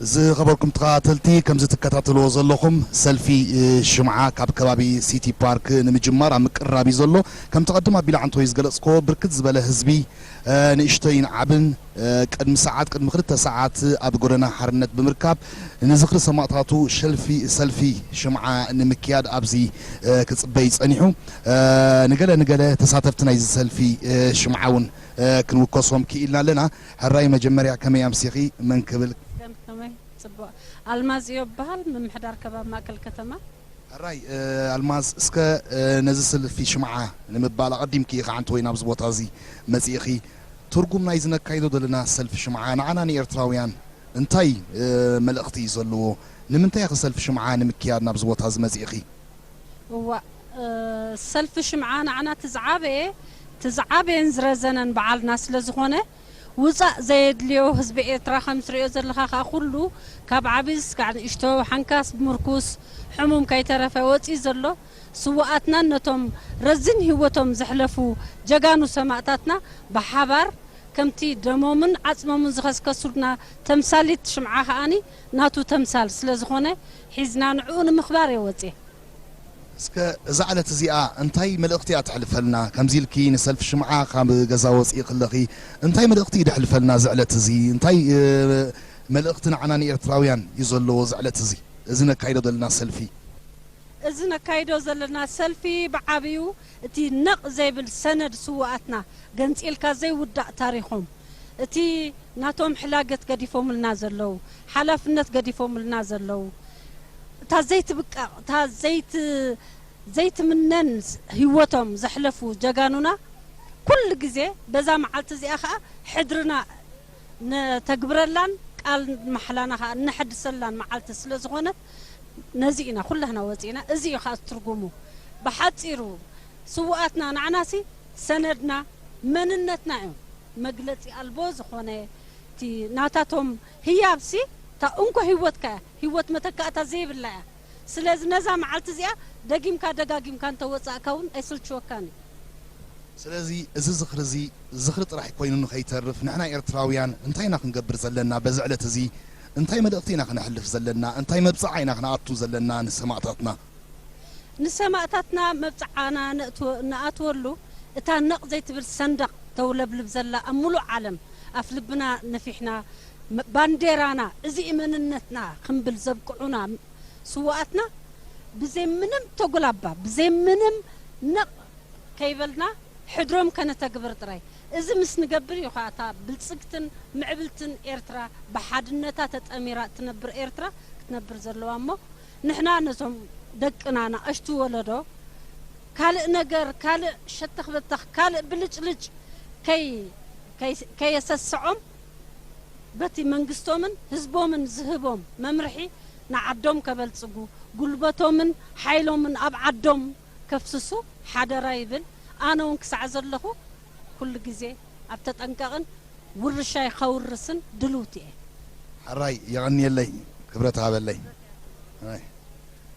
ዝኸበርኩም ተኸታተልቲ፣ ከምዚ ትከታተልዎ ዘለኹም፣ ሰልፊ ሽምዓ ካብ ከባቢ ሲቲ ፓርክ ንምጅማር ኣብ ምቅርራብ እዩ ዘሎ። ከምቲ ቀድም ኣቢለ ዓንቶይ ዝገለጽክዎ፣ ብርክት ዝበለ ህዝቢ፣ ንእሽቶይን ዓብን፣ ቅድሚ ሰዓት፣ ቅድሚ ክልተ ሰዓት ኣብ ጎደና ሓርነት ብምርካብ፣ ንዝኽሪ ሰማእታቱ ሸልፊ፣ ሰልፊ ሽምዓ ንምክያድ ኣብዚ ክጽበይ ጸኒሑ። ንገለ ንገለ ተሳተፍቲ ናይዚ ሰልፊ ሽምዓ እውን ክንውከሶም ክኢልና ኣለና። ሕራይ፣ መጀመርያ ከመይ ኣምሲኺ? መን ክብል? ከመይ? ጽቡቕ። ኣልማዝ እዮ እበሃል፣ ምምሕዳር ከባቢ ማእከል ከተማ። ሕራይ፣ ኣልማዝ፣ እስከ ነዚ ሰልፊ ሽምዓ ንምባል ኣቐዲምኪ ኢኻ ዓንቶይ ናብዚ ቦታ እዚ መጺእኺ። ትርጉም ናይዚ ነካይዶ ዘለና ሰልፊ ሽምዓ ንዓና ንኤርትራውያን እንታይ መልእኽቲ እዩ ዘለዎ? ንምንታይ ኢኺ ሰልፊ ሽምዓ ንምክያድ ናብዚ ቦታ እዚ መጺእኺ? እዋእ፣ ሰልፊ ሽምዓ ንዓና እቲ ዝዓበየ፣ እቲ ዝዓበየን ዝረዘነን በዓልና ስለ ዝኾነ፣ ውጻእ ዘየድልዮ ህዝቢ ኤርትራ ከም ትርእዮ ዘለኻ ከኣ ኩሉ ካብ ዓቢ እስካዕ ንእሽቶ ሓንካስ ብምርኩስ ሕሙም ከይተረፈ ወጺኡ ዘሎ ስውኣትናን ነቶም ረዚን ህይወቶም ዘሕለፉ ጀጋኑ ሰማእታትና ብሓባር ከምቲ ደሞምን ዓጽሞምን ዝኸስከሱልና ተምሳሊት ሽምዓ ከኣኒ ናቱ ተምሳል ስለ ዝኾነ ሒዝና ንዕኡ ንምኽባር እየ ወጺኤ። እስከ እዛ ዕለት እዚኣ እንታይ መልእኽቲ እያ ተሕልፈልና? ከምዚ ኢልኪ ንሰልፊ ሽምዓ ካብ ገዛ ወፂኢ ከለኺ እንታይ መልእኽቲ እዩ ደሕልፈልና እዚ ዕለት እዚ? እንታይ፣ እ፣ መልእኽቲ ንዓና ንኤርትራውያን እዩ ዘለዎ እዚ ዕለት እዚ? እዚ ነካይዶ ዘለና ሰልፊ? እዚ ነካይዶ ዘለና ሰልፊ ብዓብዩ እቲ ነቕ ዘይብል ሰነድ ስውኣትና ገንጺልካ ዘይውዳእ ታሪኾም፣ እቲ ናቶም ሕላገት ገዲፎምልና ዘለዉ፣ ሓላፍነት ገዲፎምልና ዘለዉ፣ እታ ዘይትብቀቕ፣ እታ ዘይት-፣ ዘይትምነን ህይወቶም ዘሕለፉ ጀጋኑና፣ ኩሉ ግዜ በዛ መዓልቲ እዚኣ ኸኣ ሕድርና ነተግብረላን ቃል ማሕላና ኸኣ እነሐድሰላን መዓልቲ ስለ ዝኾነት፣ ነዚ ኢና ኩላህና ወጺእና። እዚ እዩ ኸኣ ትርጉሙ። ብሓጺሩ፣ ስውኣትና ንዓናሲ ሰነድና፣ መንነትና እዮም። መግለጺ ኣልቦ ዝኾነ፣ እቲ ናታቶም ህያብሲ፣ እታ እንኮ ህይወትካ እያ። ህይወት መተካእታ ዘይብላ እያ። ስለዚ ነዛ መዓልቲ እዚኣ ደጊምካ ደጋጊምካ እንተወጻእካ እውን ኣይስልችወካን እዩ። ስለዚ እዚ ዝኽሪ እዚ ዝኽሪ ጥራሕ ኮይኑ ንኸይተርፍ፣ ንሕና ኤርትራውያን እንታይ ኢና ክንገብር ዘለና? በዚ ዕለት እዚ እንታይ መልእኽቲ ኢና ክነሕልፍ ዘለና? እንታይ መብጽዓ ኢና ክነኣቱ ዘለና ንሰማእታትና? ንሰማእታትና መብጽዓና ነእትወ-፣ ንኣትወሉ እታ ነቕ ዘይትብል ሰንደቕ ተውለብልብ ዘላ ኣብ ምሉእ ዓለም ኣፍ ልብና ነፊሕና መ-፣ ባንዴራና እዚ እዩ መንነትና ክንብል ዘብቅዑና ስውኣትና ብዘይ ምንም ተጉላባ፣ ብዘይ ምንም ነቕ ከይበልና ሕድሮም ከነተግብር ጥራይ። እዚ ምስ ንገብር እዩ ኸዓ እታ ብልጽግትን ምዕብልትን ኤርትራ ብሓድነታ ተጠሚራ እትነብር ኤርትራ ክትነብር ዘለዋ እሞ፣ ንሕና ነዞም ደቅና፣ ንኣሽቱ ወለዶ፣ ካልእ ነገር፣ ካልእ ሸተኽ በተኽ፣ ካልእ ብልጭልጭ ከይ-፣ ከይ-፣ ከየሰስዖም፣ በቲ መንግስቶምን ህዝቦምን ዝህቦም መምርሒ ንዓዶም ከበልጽጉ፣ ጉልበቶምን ሓይሎምን ኣብ ዓዶም ከፍስሱ ሓደራ ይብል። ኣነ እውን ክሳዕ ዘለኹ ኩሉ ግዜ ኣብ ተጠንቀቕን ውርሻይ ከውርስን ድልውቲ እየ። ሕራይ፣ የቐንየለይ፣ ክብረት ሃበለይ። ሕራይ።